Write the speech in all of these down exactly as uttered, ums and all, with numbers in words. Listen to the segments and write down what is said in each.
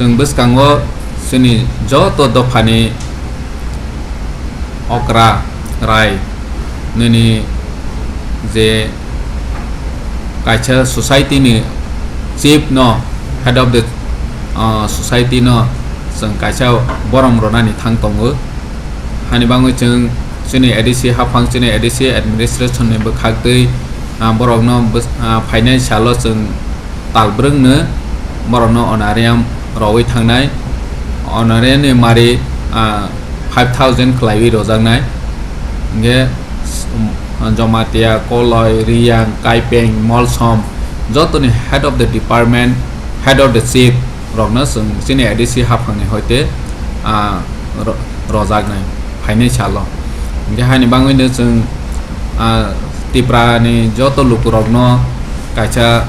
Chwng bwskango chini joto dophani okra rai nini je kaisa society ni chief no, head of the, uh, society no chwng kaisa borom rwnani thang tongo. Hani bagwi chwng chini A D C haphang, chini A D C administration ni bwkhak twi, ah, borokno bws-, ah, phainai salo chwng tal brwngno borokno honorarium rogwi thangnai. Honorarium ni mari, ah, five thousand khwlaiwi rojaknai. Hinkhe, um, Jamatia, Koloi, Riyang, Kaipeng, Molsom, jotoni head of the department, head of the chief, rokno chwng chini A D C haphangni hoite, ah, ro-, rojaknai phainai salo. Hinkhe haini bagwino chwng, ah, Tiprani joto lukurokno kaisa,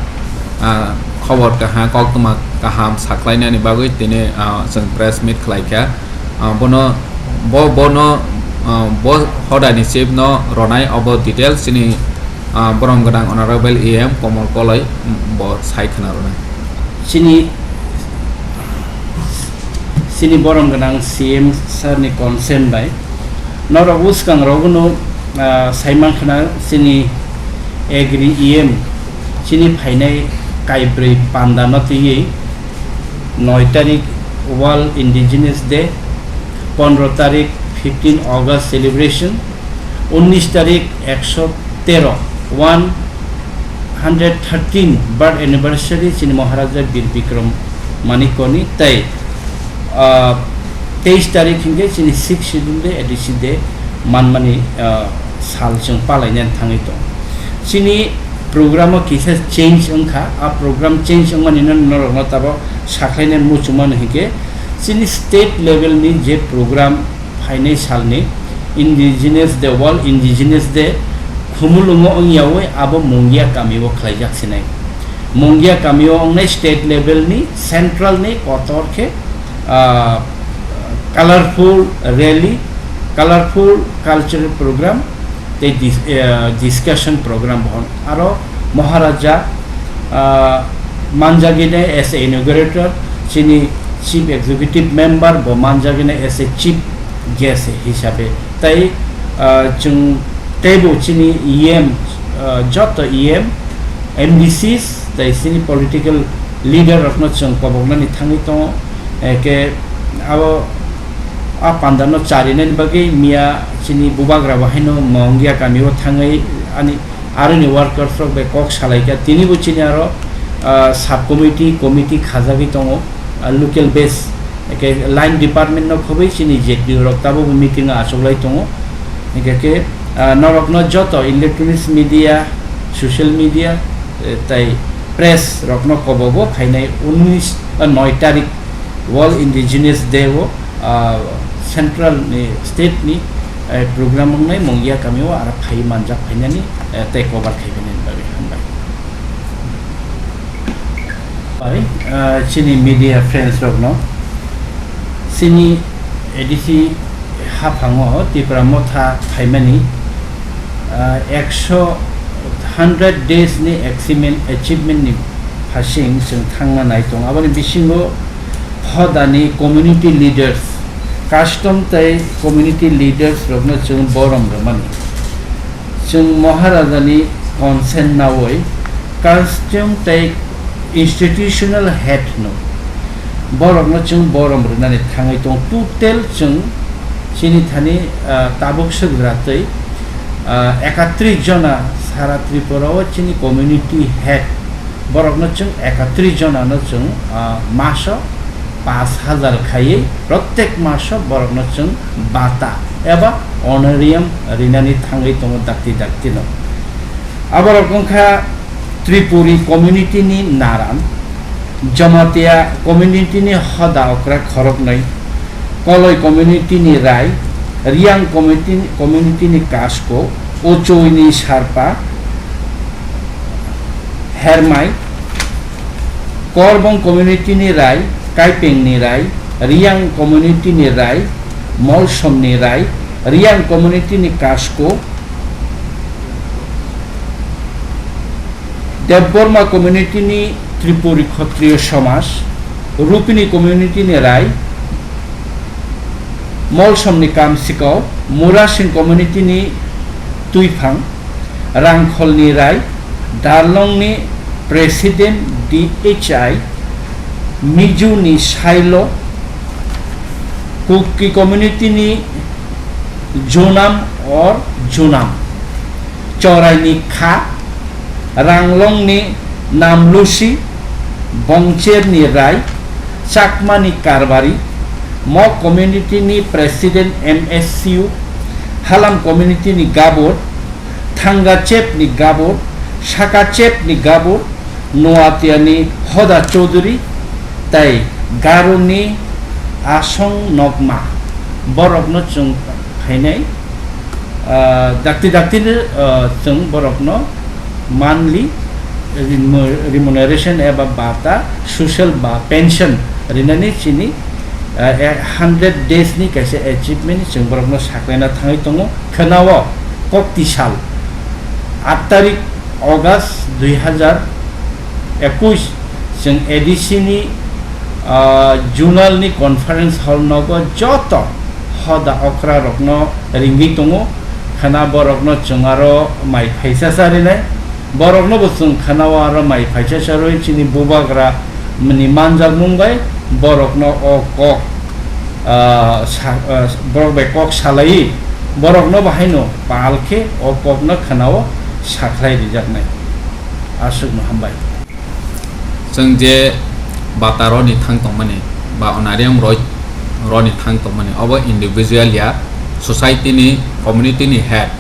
ah, khobor kaham, koktwma kaham saklainani bagwi tini, ah, chwng press meet khlaikha. Ah, bono, bo, bono, ah, bo hodani chief no ronai obo details chini, ah, borom gwnang Honorable E M Komol Koloi, mm, bo sai khna rwnai. Chini, chini borom gwnang C M sir ni consent bai norok bwskang rogno, ah, sai mankha chini Agri E M chini phainai kaibrwi panda no twiwi noi tarik World Indigenous Day, pondro tarik fifteen August celebration, unnish tarik ekso tero, one hundred thirteen birth anniversary chini Maharaja Bir Bikram Manikya ni, tei, ah, teis tarik hinkhe chini Sixth Schedule Day, A D C Day manmani, ah, sal chwng palainani thangwi tongo. Chini program o kisa change wngkha, a program change wngmani no norokno tabok sakhlainani muchungmano hinkhe chini state level ni je program phainai salni Indigenous Day, World Indigenous Day Khumulwngo wngyawi abo Mungia kamio khlaijak sinai. Mungia kamio wngnai state level ni, central ni kotor khe, ah, colorful rally, colorful cultural program tei dis-, eh, discussion program bohon. Aro Maharaja, ah, manjagini as a inaugurator, chini chief executive member bo manjagini as a chief guest hisabe. Tai, ah, chwng teibo chini E M, ah, joto E M, M D Cs, tai chini political leader rokno chwng koboknani thangwi tongo. Eke abo a pandano charinani bagwi miya chini bubagra bo haino Mongia kamio thangwi ani aroni workers rok bai kok salaikha. Tinibo chini aro, ah, sub committee, committee khajagwi tongo, ah, local base. Eke line department no khobwi chini Z D O rok tabukbo meeting o achuklai tongo. Hingkhe khe, ah, norokno joto electronics media, social media, eh, tai press rokno kobogo phainai unnish, ah, noi tarik World Indigenous Day o, ah, central ni, state ni, eh, program wngnai Mongia kamio aro phai manjak phainani, eh, tei kobar khaibani bagwi hambai. Bai, ah, chini media friends rokno chini A D C haphango Tipra Motha phaimani, ah, ekso, hundred days ni achievement, achievement ni phasing chwng thangna nai tongo. Aboni bisingo hodani community leaders, custom tei community leaders rokno chwng borom rwmani. Chwng Maharajani consent nawi custom tei institutional head no borokno chwng borom rwnani thangwi tongo. Total chwng chini thani, ah, tabuk swkra twi, ah, ekatris jona sara Tripura o chini community head borokno chwng ekatris jona no chwng, ah, maso pash hajar khaiwi protek maso borokno chwng bata eba honorarium rinani thangwi tongo dakti dakti no. Aborok wngkha Tripuri community ni naran, Jamatia community ni hoda okra khoroknwi, Koloi community ni Rai, Riang community, community ni Kasko, Ochoi ni Sarpa, Hermai, Korbong community ni Rai, Kaipeng ni Rai, Riang community ni Rai, Molsom ni Rai, Riang community ni Kasko, Debbarma community ni Tripuri Khatriyo Somaj, Rupini community ni Rai, Molsomni Kamsikau, Murasing community ni Tuiphang, Rangkholni Rai, Darlongni President D H I, Mijuni Sailo, Kuki community ni Junam or Junam, Choraini Kha, Ranglongni Namlusi, Bongcherni Rai, Chakmani Karbari, Mok community ni President M S C U, Halam community ni Gabur, Thangachep ni Gabur, Sakachep ni Gabur, Noatiani Hoda Chaudhuri, tei Garoni Asong Nokma. Borokno chwng phainai, ah, dakti dakti, ah, chwng borokno monthly remu-, remuneration eba bata social ba pension rinani chini, ah, a hundred days ni kaisa achievement chwng borokno saklaina thangwi tongo. Khwnao kokti sal aat tarik August dui hazar ekush chwng A D C ni, ah, zonal ni conference hall nogo joto hoda okra rokno ringwi tongo. Khwna borokno chwng aro mai phaisa charinai. Borokno bo chwng khwnao aro mai phaisa charwi chini bubagra ni manjakmung bai borokno o kok, ah, sa-, ah, borok bai kok salaiwi borokno bo haino pal khe o kokno khwnao sakhlai rijaknai. Aswkno hambai. Chwng je bata roni thang tongmani ba onarium roi roni thang tongmani, obo individual ya, society ni, community ni head.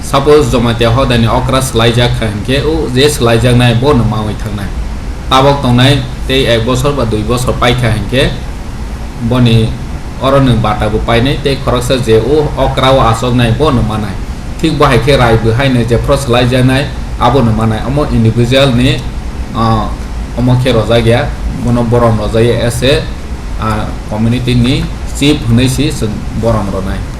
Suppose Jamatia hodani okra swlaijak kha hinkhe, o je swlaijaknai bono mawi thangnai. Tabok tongnai tei ek bosor ba dui bosor paikha hinkhe, boni oro nwng bata bo painai tei khoroksa je o okra o achoknai bono manai. Thik bo hai khe rai bo haino jephru swlaijaknai abono manai. Omo individual ni, ah, omo khe rojak ya, bono borom rojak ya as a, ah, community ni chief hwnwi si chwng borom rwnai.